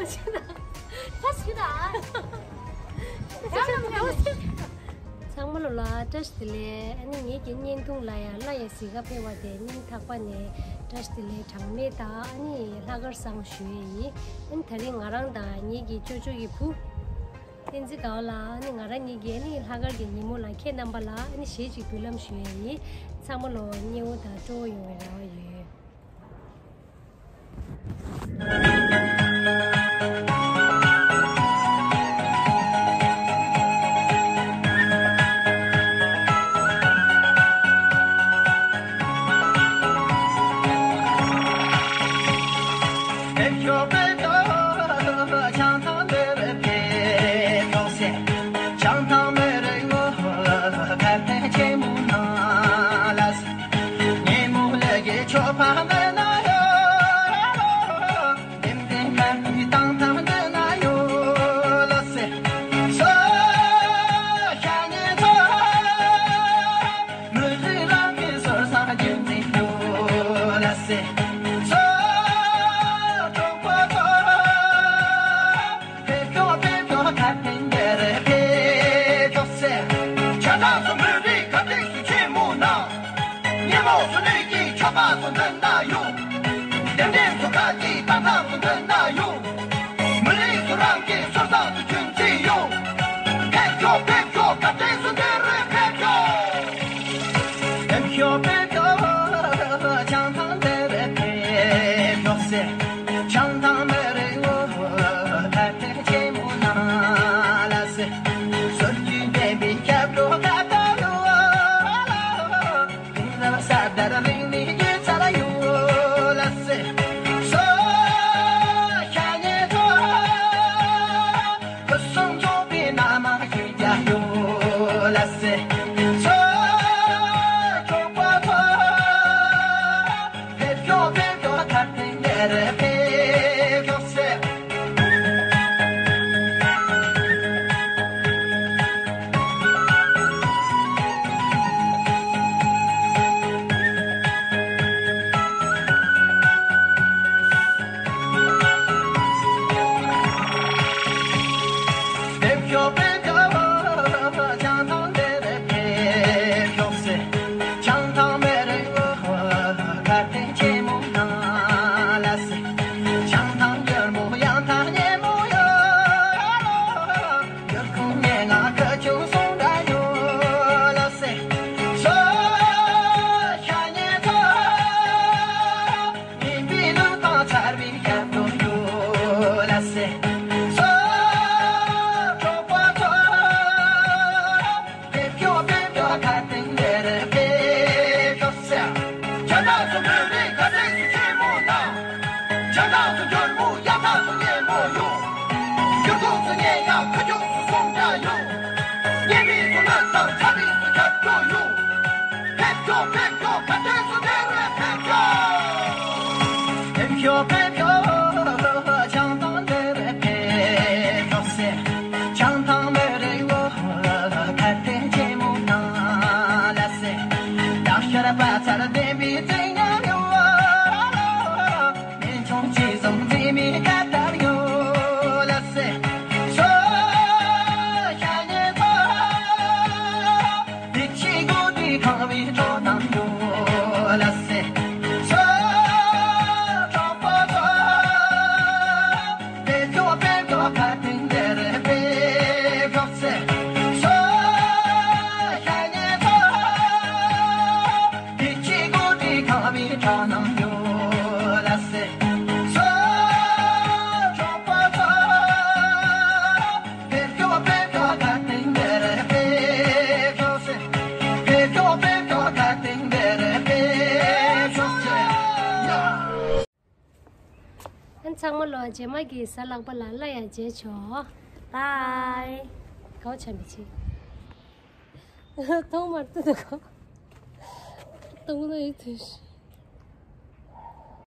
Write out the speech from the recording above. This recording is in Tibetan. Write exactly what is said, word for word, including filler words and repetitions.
ཚང་མ་ལོ་ལ་བཀྲ་ཤིས་བདེ་ལེགས། ཨ་ནི་ངེད་ཀྱི་བརྙན་ཐུང་ལ་ཡང་སླར་ཡང་གཟིགས་ག་ཕེབས་པ་དེ་སྙིང་ཐག་པ་ནས་བཀྲ་ཤིས་བདེ་ལེགས་གྲངས་མེད་དང་། ཨ་ནི་ལྷག་དཀར་བཟང་ཞུ་ཡས་ཡིན། ཨ་ནི་ད་རིང་ང་རང་དང་ངེད་ཀྱི་ཅོ་ཅོ་ཡི་བུ་བསྟན་འཛིན་དགའ་བ་ལགས། ཨ་ནི་ང་རང་གཉིས་ཀྱིས་ཨ་ནི་ལྷག་དཀར་གྱི་ཉིན་མོ་ལ་ཁྱེད་རྣམ་པ་ལ་ཨ་ནི་གཞས་ཅིག་འབུལ་ལམ་ཞུ་ཡས་ཡིན། ཚང་མ་ལོ་མཉེས་པོ་དང་སྤྲོ་བོ་ཡོང་བའི་རེ་བ་ཡོད། ཕེབས་ཤོག་ཕེབས་ཤོག་ཁ་ཕན་འདིར་ཕེབས་ཤོག་ཟེར། ཆ་ཚང་སུ་མི་རིགས་ཁ་བྲལ་སུ་ཆེན་མོ་ན། ཉིན་མོ་སུ་ནུས་ཀྱིས་ཆོས་པ་སུ་འདོན་ན་ཡོང་། དེ་འདྲའི་སུ་ཁ་ཅིག་དང་ཐང་སུ་འདོན་ན་ཡོང་། མི་རིགས་སུ་རང་གི་སོ་སོ་སུ་ཁྱོད་ཅི་ཡོང་། ཕེབས་ཤོག་ཕེབས་ཤོག་ཁ་བྲལ་སུ་འདིར་ཕེབས་ཤོག་ཕེབས་ཤོག་ཕེབས་ཤོག་བྱང་ཐང་འདིར་ཕེབས་ཤོག་ཟེར། བྱང་ཐང་མི་རིགས་འོ་ཁ་བྲལ་ཆེན་མོ་ན་ལ་ཟེར། སྲོལ་རྒྱུན་ལྡན་པའི་སྐྱབས་འགྲོ་ཁ་བཏགས་ཡོད་ལ། དེང་རབས་གསར་དར་རིག་གནས་རྒྱུད་ཚར་ཡོད་ལ་ཟེར། སོ་ཤ་ཉེ་ཚོ། སྐུ་གསུང་མཆོད་པའི་རྣམ་མང་ཞིག་རྒྱག་ཡོད་ལ་ཟེར། ཚོ་གྲོགས་པོ་ཚོ། ཕེབས་ཤོག་ཕེབས་ཤོག་ཁ་བཏགས་འདིར་ཕེབས་ཤོག་ཟེར། ཕེབས་ཤོག་ཕེབས་ཤོག་བྱང་ཐང་འདིར་ཕེབས་ཤོག་ཟེར། བྱང་ཐང་མི་རིགས་ཁ་བྲལ་ཆེན་མོ་ན་ལ་ཟེར། བྱང་ཐང་ཡུལ་མོ་ཡང་ཐང་ཉེ་མོ་ཡོད། ཡུལ་ཁོངས་ཉེ་ང་ཁ་ཆུང་སོང་འདྲ་ཡོད་ལ་ཟེར། སོ་ཤ་ཉེ་ཚོ། ཡིན་པའི་ལུགས་དང་འཆར་བའི་སྐྱབས་འགྲོ་ཡོད་ལ་ཟེར། སོ་གྲོགས་པོ་ཚོ། ཕེབས་ཤོག་ཕེབས་ཤོག་ཁ་བཏགས་འདིར་ཕེབས་ཤོག་ཟེར། ཆ་ཚང་སུ་མི་རིགས་ཁ་བྲལ་སུ་ཆེན་མོ་ན། ཆ་ཚང་སུ་འབྱོར་མོ་ཡ་ཚང་སུ་ཉེ་མོ་ཡོང་། ཡུལ་ཁོངས་སུ་ཉེ་ཡང་ཁ་ཆུང་སུ་སོང་འདྲ་ཡོད། ཉེ་མི་སུ་ལོན་དང་ཆ་མི་སུ་ཁྱབ་སྐྱོ་ཡོང་། ཕེབས་ཤོག་ཕེབས་ཤོག་ཁ་བྲལ་སུ་འདིར་ཕེབས་ཤོག་ཕེབས་ཤོག་ཕེབས་ཤོག་བྱང་ཐང་འདིར་ཕེབས་ཤོག་ཟེར། བྱང་ཐང་མི་རིགས་འོ་ཁ་བྲལ་ཆེན་མོ་ན་ལ་ཟེར། བདག་ཤར་པ་ཚར་ལྡན་པའི་བཙན་ཉམས་ཡོད། ལེན་ཆུང་ཆེ་བཟུང་འཛིན་མའི་ཁ་བཏགས་ཡོད་ལ་ཟེར། སོ་ཤ་ཉེ་ཚོ། དེ་ཕྱི་དགོས་དུས་ཁང་བའི་དྲོ་སྣང་ཡོད་ལ་ཟེར། སོ་གྲོགས་པོ་ཚོ། ཕེབས་ཤོག་ཕེབས་ཤོག་ཁ་བཏགས་འདིར་ཕེབས་ཤོག་ཟེར། སོ་ཤ་ཉེ་ཚོ། དེ་ཕྱི་དགོས་དུས་ཁང་བའི་དྲོ་སྣང་ཡོད་ལ་ཟེར། སོ་གྲོགས་པོ་ཚོ། ཕེབས་ཤོག་ཕེབས་ཤོག་ཁ་བཏགས་འདིར་ཕེབས་ཤོག་ཟེར། ཕེབས་ཤོག་ཕེབས་ཤོག་ཁ་བཏགས་འདིར་ཕེབས་ཤོག་ཟེར། ཡ། ཨ་ཚང་མ་ལོ་རྗེས་མ་གི་གཟའ་ལྷག་པ་ལ་སླར་ཡང་མཇལ་ཆོག Bye། གའོ་ཆམ་པི་ཆི། ཐོང་མར་ཏུ་དུ་གོ། ཏུང་ལ་ཡི་ཐུ་ཤི།